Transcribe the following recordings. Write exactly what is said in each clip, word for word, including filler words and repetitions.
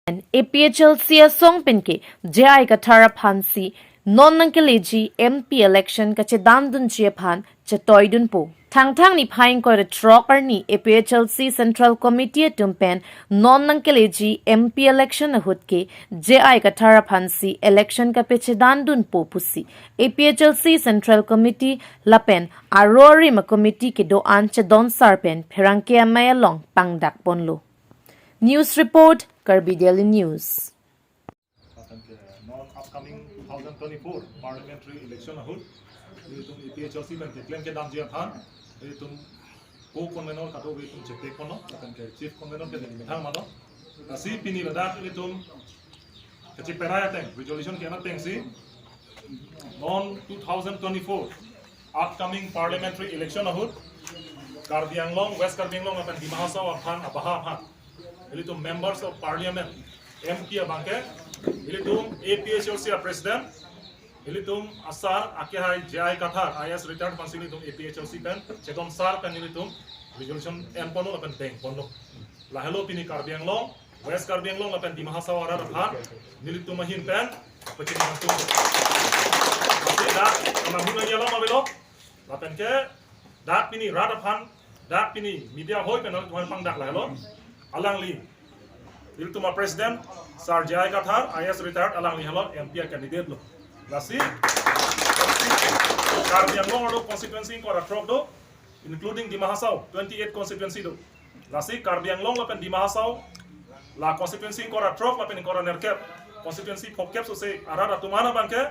APHLC asong pen ke J I Kathar aphansi non nangkeleji M P election kachedandunji aphan chetoidunpo. Thangthang niphai ingkoi ra throk arni APHLC Central Committee atum pen non nangkeleji M P election ahut ke J I Kathar aphansi election kapachedandunpo pusi APHLC Central Committee lapen aro arim a-committee kedo-an chedonsar pen pherangke amei along pangdakponlo. News report, Karbi Daily News. Lapen ke non upcoming two thousand twenty-four parliamentary election ahut, ilitum APHLC pen keklem kedamji aphan, ilitum co-convenor kadokave atum chetekponlo, lapen ke chief convenor ke neli methang mano. Lasi pini ladak ilitum kacheperai ateng, resolution ke-en atengsi, non two thousand twenty-four upcoming parliamentary election ahut, Karbi Anglong, West Karbi Anglong lapen Dima Hasao aphan, abaha aphan, ilitum members of parliament, M P abangke, ilitum APHLC a-president, ilitum asar akehai J I Kathar, I A S retired aphansi ilitum APHLC pen chedonsar pen ilitum resolution enponlo lapen dengponlo. Lahelo pini Karbi Anglong, West Karbi Anglong lapen Dima Hasao arat aphan nelitum ahin pen pachini nangtum. Pasti dak kami nangji alam avelo. Lapen ke dak pini rat aphan, dak pini media hoi pen nangtum aphan pangdak lahelo. Alangli ilitum a-president, Sir J I Kathar, I A S retired, alangli helo M P a-candidate lo. Lasi Karbi Anglong arlo constituency ingkoi ra throk do, including Dima Hasao, twenty-eight constituency do. Lasi Karbi Anglong lapen Dima Hasao, la constituency ingkoi ra throk lapen ingkoi ra nerkep, constituency phokep sose arat atum an abangke,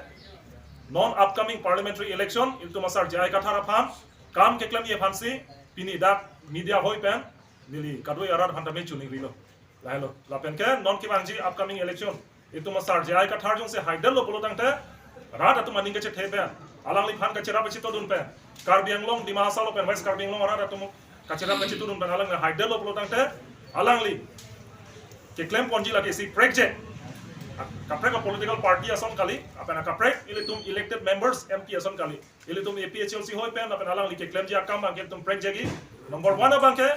non upcoming parliamentary election, ilitum asar J I Kathar aphan kam keklemji aphansi, pini dak media hoi pen neli kadokave arat aphan tame chuningrilo. Lahelo, lapen ke non kevangji upcoming election, itum asar J I Kathar jongsi haidetlo pulo tangte, rat atum aning kachethe pen, alangliphan kacherap kachetudun pen, Karbi Anglong, Dima Hasao lapen West Karbi Anglong arat atum kacherap kachetudun pen alangli haidetlo pulo tangte, alangli keklemponji lake isi prekjak. Kaprek a-political party ason kali, lapen kaprek ilitum elected members M P ason kali. Ilitum APHLC hoi pen lapen alangli keklemji akam abangke ilitum prekjakji. Number one abangke,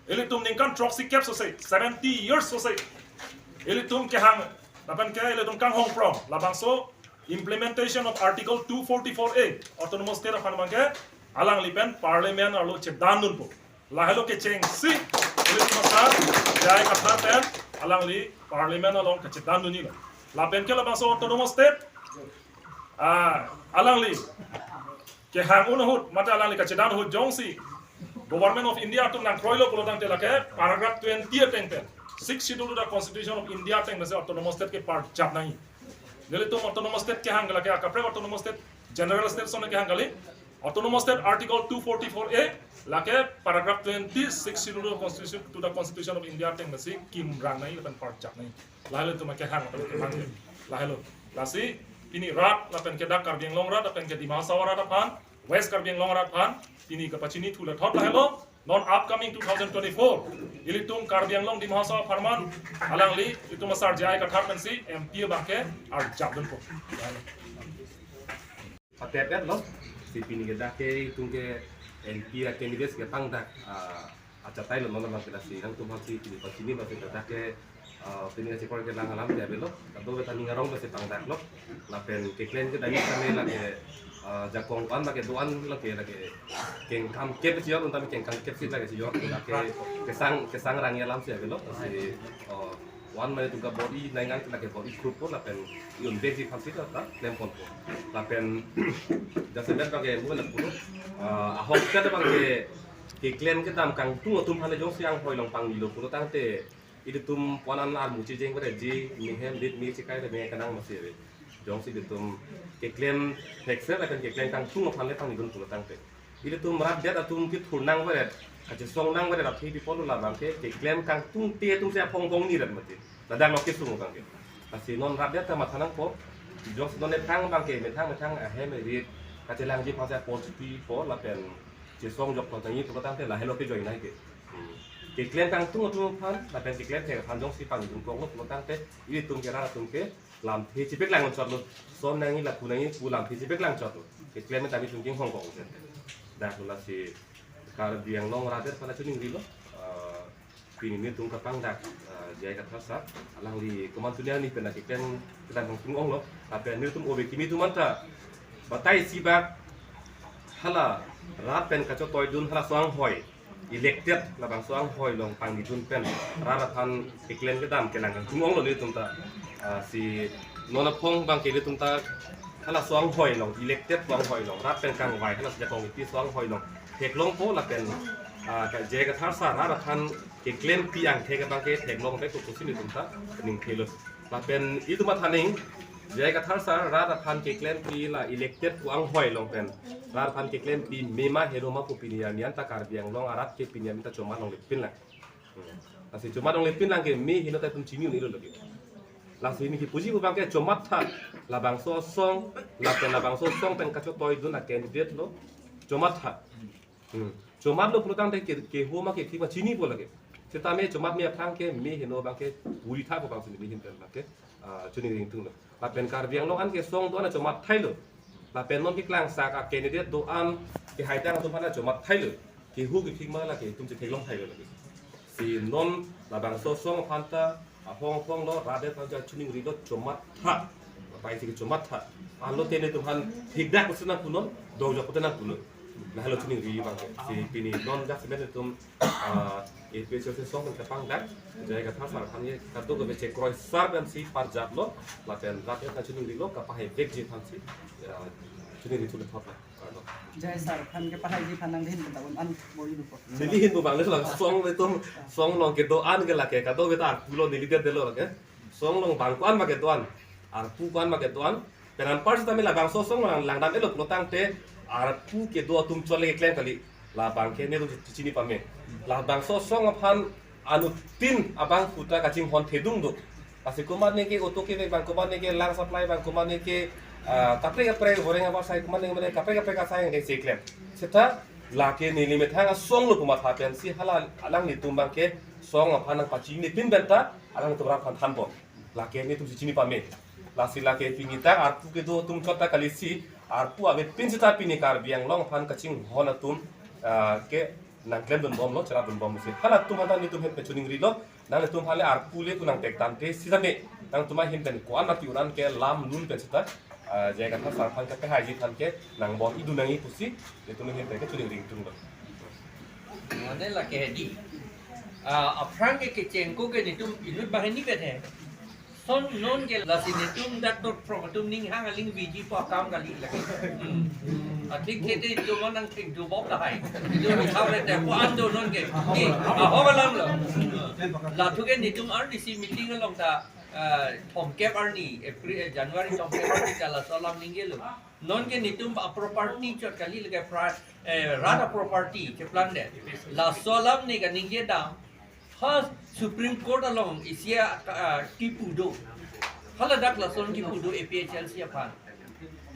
ilitum ningkan throksi kep sose, seventy years sose, ilitum kehang lapen ke ilitum kanghong prong, labangso implementation of Article two forty-four A, Autonomous State aphan abangke alangli pen Parliament arlo chedandunpo. Lahelo kechengsi ilitum asar J I Kathar pen alangli Parliament along kachedandunjilo. Lapen ke labangso Autonomous State, ah, alangli kehang un ahut, mate alangli kachedan ahut jongsi Government of India atum nangkroilo pulo tangte lake paragraph twenty ateng pen, Sixth Schedule to the Constitution of India ateng pensi Autonomous State ke parjap nangji. Nelitum Autonomous State kehang lake akaprek Autonomous State, General State ason kehang kali. Autonomous State Article two forty-four A, lake paragraph twenty, Sixth Schedule to the Constitution, to the Constitution of India ateng pensi kimrang nangji lapen parjap nangji. Lahelo itum kehang lapen kehang. Lahelo. Lasi pini rat lapen ke dak Karbi Anglong rat lapen ke Dima Hasao rat aphan, West Karbi Anglong rat aphan, pini kapachini thula thot lahelo. Non upcoming two thousand twenty-four, ilitum Karbi Anglong Dima Hasao apharman alangli itum asar J I Kathar pensi M P abangke arjapdunpo. Patep-etlo, si pini ke dak ke itum ke M P a-candidates ke pangdak, ah, achatailo non abangke lasi nangtum aphansi pini pachini abangsi dak ke, ah, pini kachekor kelang alam ke avelo, kadokave ta ning arong pensi pangdaklo, lapen keklem kedam tame lake, ah, jakong ko-an lake do-an lake lake kengkam kep si jor, untame kengkam kep si lake si jor, lake kesang, kesang rangji alam si avelo, lasi, ah, one mane itum kabor-i nangji lake bor-i group po lapen i-unbackji aphansi ta klemponpo. Lapen jasemet abangke mo lapu, ah, ahok kat abangke keklem kedam kangtung atum aphan jongsi anghoi along pangnilo pulo tangte, ilitum ponan armu chijeng bereji, mihem dit mi chikai re me kanang masi ave. Jongsi ilitum keklem thekser lapen keklem kangtung aphan le pangnidun pulo tangte, ilitum rat det atum kethur nang beret, kachesong nang beret, rat hi people labangke keklem kangtungte atum si aphong bong ni rat mati. Ladak lo kesung abangke. Lasi non rat det ta matha nangpo. Jongsi non methang abangke, methang methang ahem erit kachelangji aphansi apor chipipo lapen chesong joklo tangji pulo tangte lahelo kejoi nai ke. Hmm. Keklem kangtung atum aphan, lapen keklem thek aphan jongsi pangnidun koklo pulo tangte, ilitum ke rat atum ke lamthe chipeklang chotlo. Son nangji lapu nangji pu lamthe chipeklang chotlo. Keklem tame itum ke hong kong jen. Dak lo lasi Karbi Anglong rat det aphan chuningrilo. Ah, pini nelitum kapangdak, ah, J I Kathar sir, alangli komantu arni pen keklem kedam kangtung onglo, lapen nelitum ove kimi atum anta batai isi bak hala rat pen kachotoi dun hala so anghoi, elected labangso anghoi along pangni dun pen rat aphan keklem kedam kelang kangtung onglo nelitum ta. Ah, si non aphong abangke nelitum ta hala so anghoi along, elected so anghoi along, rat pen kangvai hala si jakong ipi so anghoi along theklongpo lapen, ah, ka J I Kathar sir rat aphan keklempi angthek abangke theklongvekpo pusi nelitum ta ning thelo. Lapen itum athaning J I Kathar sir rat aphan keklempi la elected ko anghoi along pen rat aphan keklempi mema heno ma pu pini arni anta Karbi Anglong arat ke pini arni ta chomat longlepin lang. Hmm. Lasi chomat longlepin lang ke me heno ta itum chini un-elo lagi. Lasi neli kipuji pu abangke chomat tha labangso asong, lapen labangso asong pen kachotoi dun a candidate lo chomat tha. Hmm. Chomatlo pulotangte ke, keho ma kethik ma chinipo lagi. Sitame chomat me aphrang ke me heno abangke puri tha pu abangsi neli ahin pen abangke, ah, choningri ingtunglo. Lapen Karbi Anglong an ke asong do-an chomat thailo. Lapen non keklangsak a candidate do-an ke haitang atum aphan chomat thailo. Keho kethik ma lagi itum chetheklong thailo lagi. Si non labangso asong aphan ta ahong ahong lo, rat aphan ta choningrilo chomat tha. Batai isi ke chomat tha. Anlote nelitum aphan thikdak pusi nangpunon, dongjok pusi nangpunon. Lahelo choningri abangke. Si pini non jasemet nelitum, ah, A P H L C asong pen kepangdak, J I Kathar sir aphan ke kadokave chekroi sar pensi parjaplo, lapen rat aphan choningrilo, kapahai vekji aphansi, ah, choningri thu le thot la. J I sir aphan kepahaiji aphan nangli ahin pen ta un-an bor-i dopo. Neli ahin pu abang le la asong nelitum asong along kedo-an ke lake, kadokave ta arpu lo neli det detlo lake. Asong along bang ko-an ma kedo-an, arpu ko-an ma kedo-an. Pen anpar sitame labangso asong lang langdam-etlo pulotangte arpu kedo atum chot le keklem kali. Labangke nelitum chini pame. Labangso asong aphan anuttin abang puta kachinghon thedung do. Lasi komatne ke auto kevek abang, komatne ke lang supply abang, komatne ke, ah, kaprek kaprek goreng abar asai, komatne ke kaprek kaprek asai yang dengse klem. Seta lake neli methang asong lo pu matha pensi hala alanglitum abangke asong aphan nangpachinipin pen ta alanglitum rat aphan thanpo. Lake nelitum si chini pame. Lasi lake pini ta arpu kedo atum chot ta kalisi, arpu avepin seta pini Karbi Anglong aphan kachinghon atum, ah, ke nangklemdunbomlo, cherapdunbomlo si. Halatum aphan ta nelitum ahin pen choningrilo, nanglitum aphan le arpu le ko nangtek tangte sitame nangtum ahin pen ko-an mati un-an ke lam lun pen seta, ah, J I Kathar sir aphan kepahaiji aphan ke nangbor-idun nangji pusi nelitum ahin pen ke choningri ingtunglo. Mane lake hedi. Ah, aphrang ke kecheng ko ke nelitum inut banghini vet he. Lason non ke lasi nelitum dak dot phrok atum ning hang aling viji pu akam kali lake. Hmm. Athik ke te itum nangthik dobom lahai. Itum ithau le te ko-an do non ke. Ni, ahok alam lo. Lathu ke nelitum arnisi meeting along ta, ah, thomkep arni, April, eh, January thomkep arni ta laso alam ningjelo. Non ke nelitum a-property chot kali lake pra-, eh, rat a-property cheplang det. Laso alam ne kaningje dam. Ha Supreme Court along isi a, ah, kipu do. Haladak lason kipu do A P H L C aphan.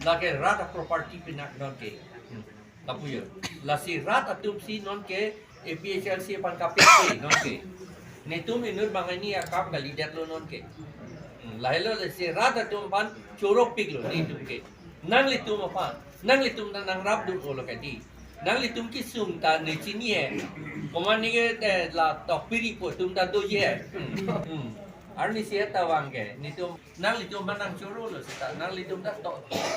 Lake rat a-property pinak non ke. Hmm. Lapu yo. Lasi rat atum si non ke A P H L C aphan kapekpe non ke. Nelitum inut banghini akam kalidetlo non ke. Hmm. Lahelo lasi rat atum aphan chorokpiklo nelitum ke. Nanglitum aphan, nanglitum ta nangrapdun-olo kedi. Nanglitum kesung ta ne chini he. Komatne ke, eh, la tokpiri pu atum ta doji he. Hmm. Hmm. Arnisi ta vang ke. Nelitum, nanglitum aphan nangchorolo seta. Nanglitum ta to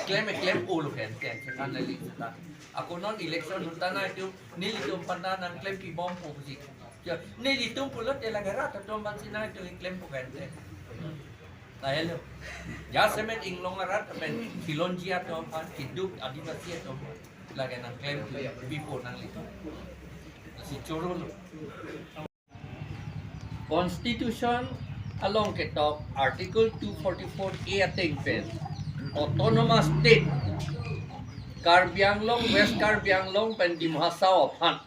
klem klem-olo ke. Ke, kan lali seta. Ako non election ahut ta nanglitum, nelitum aphan ta nangklempibompo pusi. Ya, nelitum pulote lake rat atum aphansi nanglitum klempo ke. Lahelo. Jasemet inglong arat pen Khilonjia atum aphan, keduk Adivasi atum aphan lake nangklempipo nanglitum. Si chorolo. Constitution along ketok Article two forty-four A ateng pen Autonomous State Karbi Anglong, West Karbi Anglong pen Dima Hasao aphan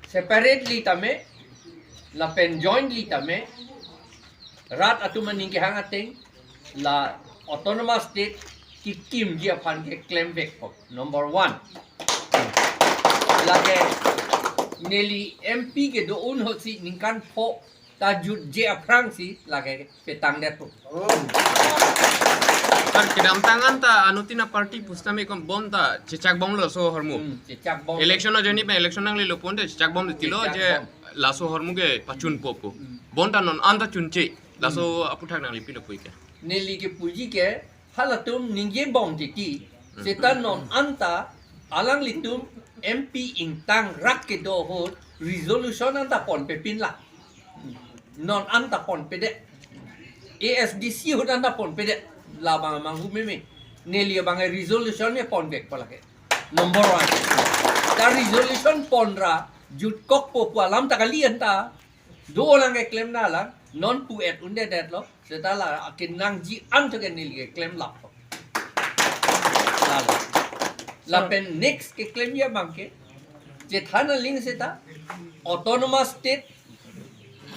separately tame lapen jointly tame rat atum aning kehang ateng la Autonomous State kekimji aphan keklemvekpo. Number one. Lake neli M P kedo-un ahut si ningkan pho ta jutje aphrangsi lake petangdetpo. Kan kedamtang anta anuttin a-party pusitame kon bom ta chechakbomlo laso ahormu. Hmm, chechakbom. Election ajoine pen election nanglelo ponte chechakbomtilo je chechakbom. Laso ahormu ke pachunpo pu. Hmm. Bonta non anta chunche. Laso aputhak nangli pilo puike. Neli kepuji ke halatum ningjebom titi. Seta non anta alanglitum M P ingtangrak kedo ahut resolution anta ponpepinlang. Non anta ponpedet. A S D C ahut anta ponpedet. Labang amang hu meme. Neli abang resolution me ponvekpo lake. Number one. Ta resolution ponra jutkokpo pu alam ta kali anta. Dolang keklemnanglang, non pu-et undedetlo, seta la akenangji anto ke neli keklem lappo. Lalo. Lapen next keklemji abang ke, chethan aling seta, autonomous state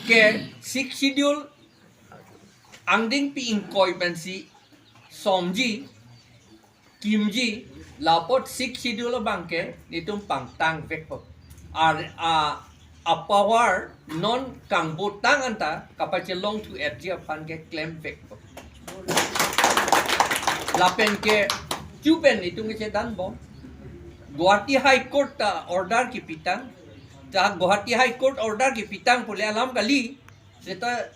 ke Sixth Schedule angdengpi ingkoi pensi somji, kimji, lapot Sixth Schedule abang ke netum pangtangvekpo. Ar a, a power non kangbotang anta kapachelongthu-etji aphan ke klemvekpo. Lapen ke chupen netum kechedanbom. Guwahati High Court ta order kepitang. Ta Guwahati High Court order kepitang pule alam kali. Seta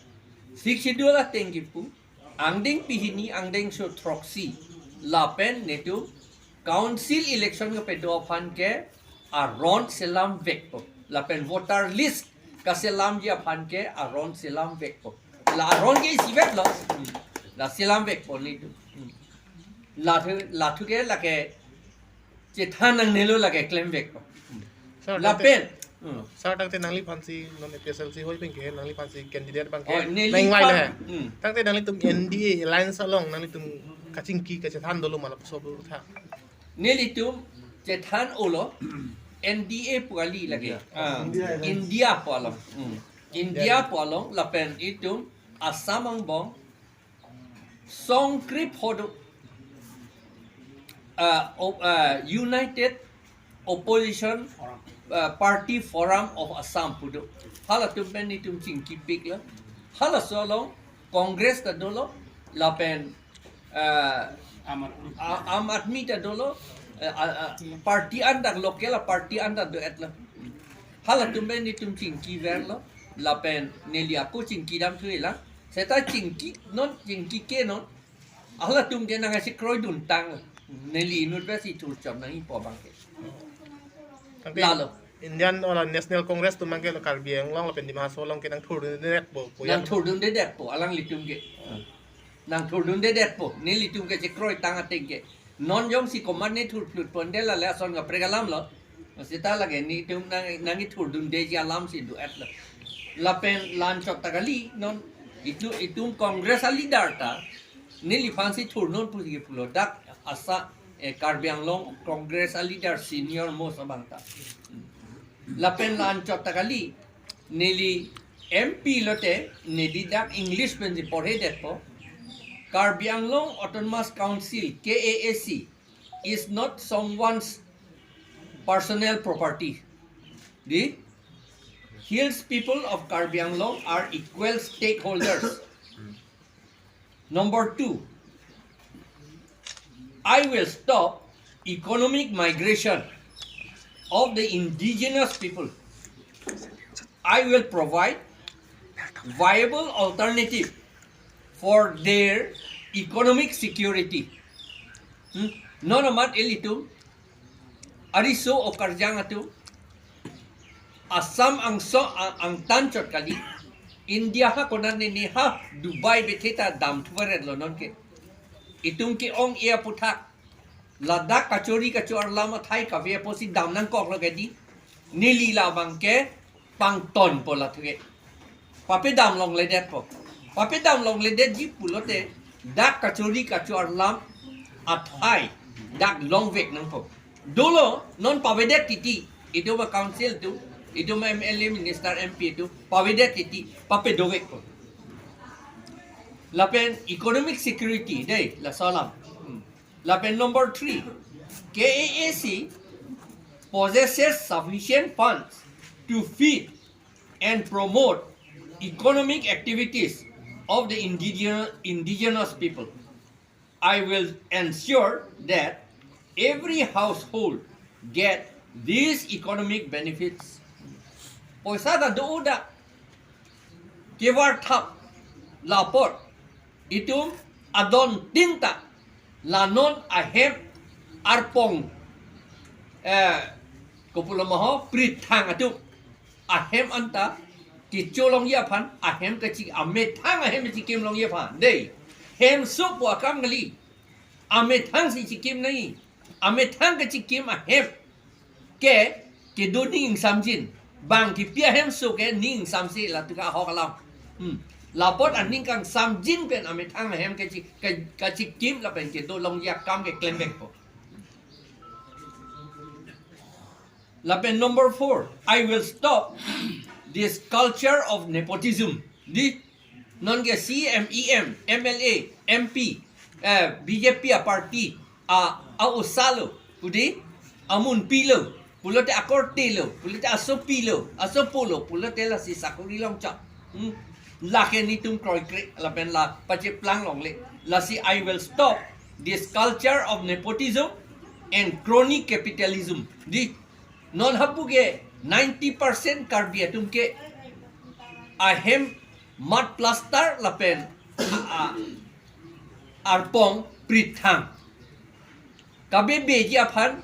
Sixth Schedule ateng kipu. Angdengpi hini, angdengso throksi. Lapen netum council election kepedo aphan ke aron selamvekpo. Lapen voter list kaselamji aphan ke aron selamvekpo. La aron ke isivetlo. La selamvekpo netum. Lathu, lathu ke lake chethan nangnelo lake klemvekpo. Sir, tangte, lapen. Hmm. Sir, tangte nangliphansi non A P H L C hoi pen ke nangliphansi candidate abang ke. Oh, neli nang lai phan, le. Hmm. Tangte nanglitum N D A alliance along nanglitum kachingki kachethan dolo ma lapuson pu tha. Nelitum chethan-olo N D A pu kali lake. India. Ah, India. India pu along. Hmm. India pu along lapen itum Assam angbong song krepho do, ah, o-, ah, United Opposition, ah, Party Forum of Assam pu do. Halatum pen netum chingkipiklo. Halaso along Congress ta dolo, lapen, ah, Aam Aadmi. A-, Aam Aadmi ta dolo, eh, ah, ah, party an dak local a party an ta do-etlo. Halatum pen netum chingkiverlo, lapen neli ako chingkidamthulang. Seta chingki non, chingki ke non. Halatum ke nangkachekroiduntang. Neli inut pensi thurchot nangjipo abang ke. Tangte lalo. Indian ola National Congress atum abang ke lo Karbi Anglong lapen Dima Hasao along ke nangthurdundedetpo. Nangthurdundedetpo, alanglitum ke. Nangthurdundedetpo. Nelitum kachekroitang ateng ke. Non jongsi komat ne thurphlut ponde lale ason kaprek alamlo. Seta lake netum nang, nangkethurdundeji alamsi do-etlo. Lapen la-anchot ta kali non itum, itum Congress a leader ta neliphansi thurnon pusi pulo dak asa, eh, Karbi Anglong Congress a leader senior most abang ta. Lapen la-anchot ta kali neli M P lote neli dak English pensi porhedetpo. Karbi Anglong Autonomous Council, K A A C, is not someone's personal property. The hills people of Karbi Anglong are equal stakeholders. Number two, I will stop economic migration of the indigenous people. I will provide viable alternative for their economic security. Hmm? Non amat ilitum, ariso o karjang atum, Assam angso ang, angtan chot kali, India ha konat ne ne ha Dubai bethe ta damthuvaretlo nonke. Itum ke-ong-e aputhak, ladak kachori kacho arlam athai kave apotsi dam nangkoklo ke di. Neli labang ke pangtonpo lathuke. Papedam longledetpo. Papedam longledetji pulote dak kachori kacho arlam athai dak longvek nangpo. Dolo non pavedet titi. Itum a council atum, itum M L A minister M P atum pavedet titi, papedovekpo. Lapen economic security dei, laso alam. Hmm. Lapen number three, K A A C possesses sufficient funds to feed and promote economic activities of the indigenous, indigenous people. I will ensure that every household get these economic benefits. Poisa ta do-o dak. kevarthap lapot itum adon tin ta la non ahem arpong, eh, kopulo ma ho, prit thang atum ahem anta kecho longji aphan, ahem kachi amethang ahem kachikim longji aphan dei. Hemso pu akam kali, amethang si chikim nangji. Amethang kachikim ahem ke kedo ning ingsamjin. Bang kipi ahemso ke ning ingsamse latum ke ahok alam. Hmm. Lapot aning kangsamjin pen amethang ahem kachi, ka, kachikim lapen kedo longji akam ke klem vekpo. Lapen number four, I will stop this culture of nepotism. Dei, non ke C E M, E M, M L A, M P, eh, B J P a party a, a-osa lo, pu dei, amunpi lo, pulote akorte lo, pulote asopi lo, asopo lo, pulote lasi sakori longchot. Hmm. Lake netum kroikre lapen la pacheplang longle. Lasi I will stop this culture of nepotism and crony capitalism. Dei, non hapu ke ninety percent Karbi atum ke ahem mud plaster lapen a, a, arpong prit thang. Kabebeji aphan